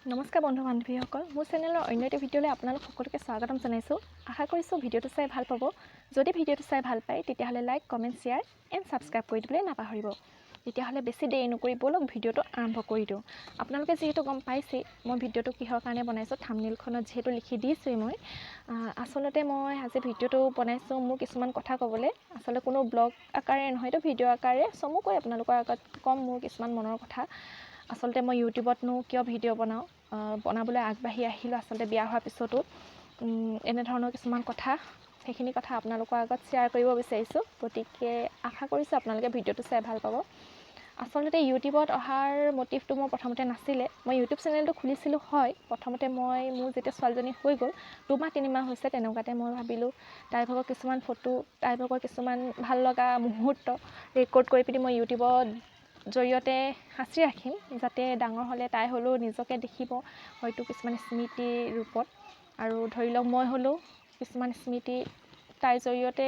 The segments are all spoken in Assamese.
নমস্কাৰ বন্ধু বান্ধৱীসকল, মোৰ চেনেলৰ অন্য এটি ভিডিঅ'লৈ আপোনালোক সকলোকে স্বাগতম জনাইছোঁ। আশা কৰিছোঁ ভিডিঅ'টো চাই ভাল পাব। যদি ভিডিঅ'টো চাই ভাল পায়, তেতিয়াহ'লে like, comment, share and subscribe কৰি দিবলৈ নাপাহৰিব। তেতিয়াহ'লে বেছি দেৰি নকৰি ব'লক, ভিডিঅ'টো আৰম্ভ কৰি দিওঁ। আপোনালোকে যিহেতু গম পাইছেই মই ভিডিঅ'টো কিহৰ কাৰণে বনাইছোঁ, থাম্বনেইলখনত যিহেতু লিখি দিছোঁৱেই মই। আচলতে মই আজি ভিডিঅ'টো বনাইছোঁ মোৰ কিছুমান কথা ক'বলৈ। আচলতে কোনো ব্লগ আকাৰে নহয়, এইটো ভিডিঅ' আকাৰে চমুকৈ আপোনালোকৰ আগত ক'ম মোৰ কিছুমান মনৰ কথা। আচলতে মই ইউটিউবতনো কিয় ভিডিঅ' বনাওঁ, বনাবলৈ আগবাঢ়ি আহিলোঁ আচলতে বিয়া হোৱাৰ পিছতো, এনেধৰণৰ কিছুমান কথা, সেইখিনি কথা আপোনালোকৰ আগত শ্বেয়াৰ কৰিব বিচাৰিছোঁ। গতিকে আশা কৰিছোঁ আপোনালোকে ভিডিঅ'টো চাই ভাল পাব। আচলতে ইউটিউবত অহাৰ মটিভটো মোৰ প্ৰথমতে নাছিলে। মই ইউটিউব চেনেলটো খুলিছিলোঁ হয় প্ৰথমতে মই মোৰ যেতিয়া ছোৱালীজনী হৈ গ'ল, 2 মাহ 3 মাহ হৈছে, তেনেকুৱাতে মই ভাবিলোঁ তাইৰ ভাগৰ কিছুমান ফটো, তাইৰ ভাগৰ কিছুমান ভাল লগা মুহূৰ্ত ৰেকৰ্ড কৰি পিনি মই ইউটিউবত জৰিয়তে সাঁচি ৰাখিম, যাতে ডাঙৰ হ'লে তাই হ'লেও নিজকে দেখিব হয়তো কিছুমান স্মৃতিৰ ৰূপত আৰু ধৰি লওক মই হ'লেও কিছুমান স্মৃতি তাইৰ জৰিয়তে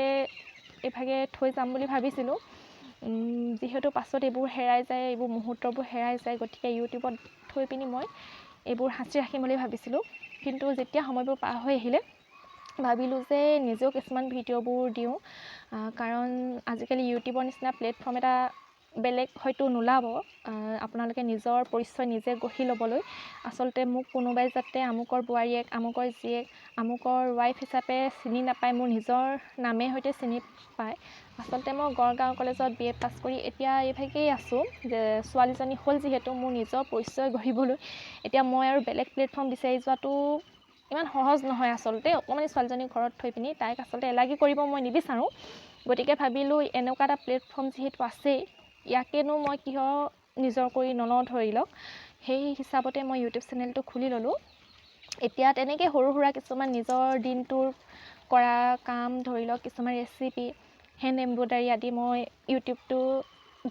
এইভাগে থৈ যাম বুলি ভাবিছিলোঁ। যিহেতু পাছত এইবোৰ হেৰাই যায়, এইবোৰ মুহূৰ্তবোৰ হেৰাই যায়, গতিকে ইউটিউবত থৈ পিনি মই এইবোৰ সাঁচি ৰাখিম বুলি ভাবিছিলোঁ। কিন্তু যেতিয়া সময়বোৰ পাৰ হৈ আহিলে, ভাবিলোঁ যে নিজেও কিছুমান ভিডিঅ'বোৰ দিওঁ, কাৰণ আজিকালি ইউটিউবৰ নিচিনা প্লেটফৰ্ম এটা বেলেগ হয়তো নোলাব আপোনালোকে নিজৰ পৰিচয় নিজে গঢ়ি ল'বলৈ। আচলতে মোক কোনোবাই যাতে আমুকৰ বোৱাৰীয়েক, আমুকৰ জীয়েক, আমুকৰ ৱাইফ হিচাপে চিনি নাপায়, মোৰ নিজৰ নামে সৈতে চিনি পায়। আচলতে মই গড়গাঁও কলেজত বি এ পাছ কৰি এতিয়া এইভাগেই আছোঁ যে ছোৱালীজনী হ'ল যিহেতু, মোৰ নিজৰ পৰিচয় গঢ়িবলৈ এতিয়া মই আৰু বেলেগ প্লেটফৰ্ম বিচাৰি যোৱাটো ইমান সহজ নহয়। আচলতে অকণমানি ছোৱালীজনী ঘৰত থৈ পিনি তাইক আচলতে এলাগী কৰিব মই নিবিচাৰোঁ। গতিকে ভাবিলোঁ এনেকুৱা এটা প্লেটফৰ্ম যিহেতু আছেই, ইয়াকেনো মই কিয় নিজৰ কৰি নলওঁ ধৰি লওক। সেই হিচাপতে মই ইউটিউব চেনেলটো খুলি ল'লোঁ। এতিয়া তেনেকৈ সৰু সুৰা কিছুমান নিজৰ দিনটোৰ কৰা কাম, ধৰি লওক কিছুমান ৰেচিপি, হেণ্ড এম্ব্ৰইডাৰী আদি মই ইউটিউবটো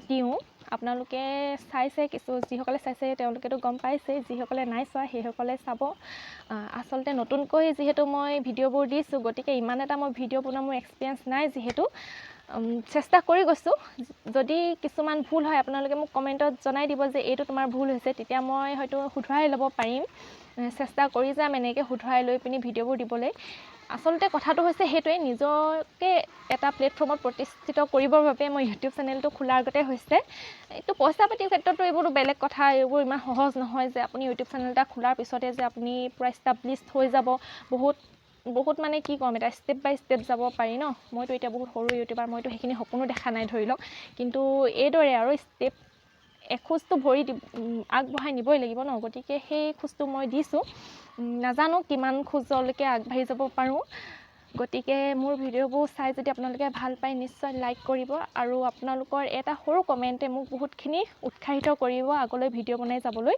দিওঁ। আপোনালোকে চাইছে, কিছু যিসকলে চাইছে তেওঁলোকেতো গম পাইছেই, যিসকলে নাই চোৱা সেইসকলে চাব। আচলতে নতুনকৈ যিহেতু মই ভিডিঅ'বোৰ দিছোঁ, গতিকে ইমান এটা মই ভিডিঅ' বনোৱা মোৰ এক্সপিৰিয়েঞ্চ নাই। যিহেতু চেষ্টা কৰি গৈছোঁ, যদি কিছুমান ভুল হয় আপোনালোকে মোক কমেণ্টত জনাই দিব যে এইটো তোমাৰ ভুল হৈছে, তেতিয়া মই হয়তো শুধৰাই ল'ব পাৰিম। চেষ্টা কৰি যাম এনেকৈ শুধৰাই লৈ পিনি ভিডিঅ'বোৰ দিবলৈ। আচলতে কথাটো হৈছে সেইটোৱে, নিজকে এটা প্লেটফৰ্মত প্ৰতিষ্ঠিত কৰিবৰ বাবে মই ইউটিউব চেনেলটো খোলাৰ আগতে হৈছে। এইটো পইচা পাতিৰ ক্ষেত্ৰতো এইবোৰতো বেলেগ কথা। এইবোৰ ইমান সহজ নহয় যে আপুনি ইউটিউব চেনেল এটা খোলাৰ পিছতে যে আপুনি পূৰা ইষ্টাব্লিছ হৈ যাব। বহুত বহুত মানে কি ক'ম, এটা ষ্টেপ বাই ষ্টেপ যাব পাৰি ন। মইতো এতিয়া বহুত সৰু ইউটিউবাৰ, মইতো সেইখিনি সপোনো দেখা নাই ধৰি লওক। কিন্তু এইদৰে আৰু ষ্টেপ এখোজটো ভৰি দি আগবঢ়াই নিবই লাগিব ন। গতিকে সেই খোজটো মই দিছোঁ, নাজানো কিমান খোজলৈকে আগবাঢ়ি যাব পাৰোঁ। গতিকে মোৰ ভিডিঅ'বোৰ চাই যদি আপোনালোকে ভাল পায়, নিশ্চয় লাইক কৰিব আৰু আপোনালোকৰ এটা সৰু কমেণ্টে মোক বহুতখিনি উৎসাহিত কৰিব আগলৈ ভিডিঅ' বনাই যাবলৈ।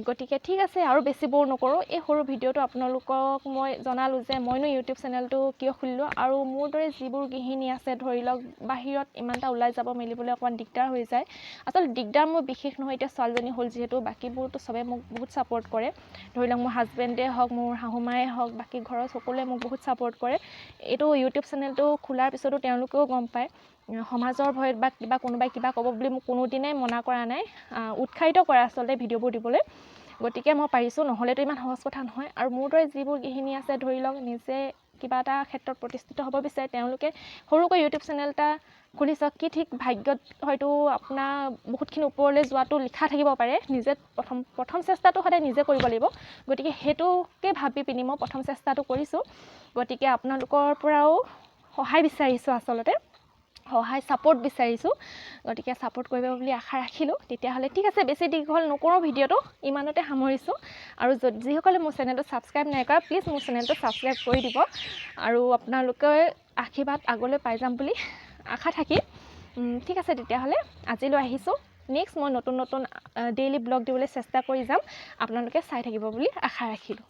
গতিকে ঠিক আছে, আৰু বেছি ব'ৰ নকৰোঁ। এই সৰু ভিডিঅ'টো আপোনালোকক মই জনালোঁ যে মইনো ইউটিউব চেনেলটো কিয় খুলিলোঁ আৰু মোৰ দৰে যিবোৰ গৃহিণী আছে, ধৰি লওক বাহিৰত ইমান এটা ওলাই যাব মেলিবলৈ অকণমান দিগদাৰ হৈ যায়। আচলতে দিগদাৰ মোৰ বিশেষ নহয়, এতিয়া ছোৱালীজনী হ'ল যিহেতু, বাকীবোৰতো চবেই মোক বহুত ছাপৰ্ট কৰে। ধৰি লওক মোৰ হাজবেণ্ডে হওক, মোৰ শাহুমায়ে হওক, বাকী ঘৰৰ সকলোৱে মোক বহুত ছাপৰ্ট কৰে। এইটো ইউটিউব চেনেলটো খোলাৰ পিছতো তেওঁলোকেও গম পায়। সমাজৰ ভয়ত বা কিবা কোনোবাই কিবা ক'ব বুলি মোক কোনোদিনেই মনা কৰা নাই, উৎসাহিত কৰে আচলতে ভিডিঅ'বোৰ দিবলৈ। গতিকে মই পাৰিছোঁ, নহ'লেতো ইমান সহজ কথা নহয়। আৰু মোৰ দৰে যিবোৰ গৃহিণী আছে, ধৰি লওক নিজে কিবা এটা ক্ষেত্ৰত প্ৰতিষ্ঠিত হ'ব বিচাৰে, তেওঁলোকে সৰুকৈ ইউটিউব চেনেল এটা খুলি চাওক। কি ঠিক ভাগ্যত হয়তো আপোনাৰ বহুতখিনি ওপৰলৈ যোৱাটো লিখা থাকিব পাৰে। নিজে প্ৰথম প্ৰথম চেষ্টাটো সদায় নিজে কৰিব লাগিব। গতিকে সেইটোকে ভাবি পিনি মই প্ৰথম চেষ্টাটো কৰিছোঁ। গতিকে আপোনালোকৰ পৰাও সহায় বিচাৰিছোঁ, আচলতে সহায় ছাপৰ্ট বিচাৰিছোঁ। গতিকে ছাপৰ্ট কৰিব বুলি আশা ৰাখিলোঁ। তেতিয়াহ'লে ঠিক আছে, বেছি দীঘল নকৰোঁ, ভিডিঅ'টো ইমানতে সামৰিছোঁ। আৰু যিসকলে মোৰ চেনেলটো ছাবস্ক্ৰাইব নাই কৰা, প্লিজ মোৰ চেনেলটো ছাবস্ক্ৰাইব কৰি দিব আৰু আপোনালোকে আশীৰ্বাদ আগলৈ পাই যাম বুলি আশা থাকিল। ঠিক আছে, তেতিয়াহ'লে আজিলৈ আহিছোঁ। নেক্সট মই নতুন নতুন ডেইলি ব্লগ দিবলৈ চেষ্টা কৰি যাম, আপোনালোকে চাই থাকিব বুলি আশা ৰাখিলোঁ।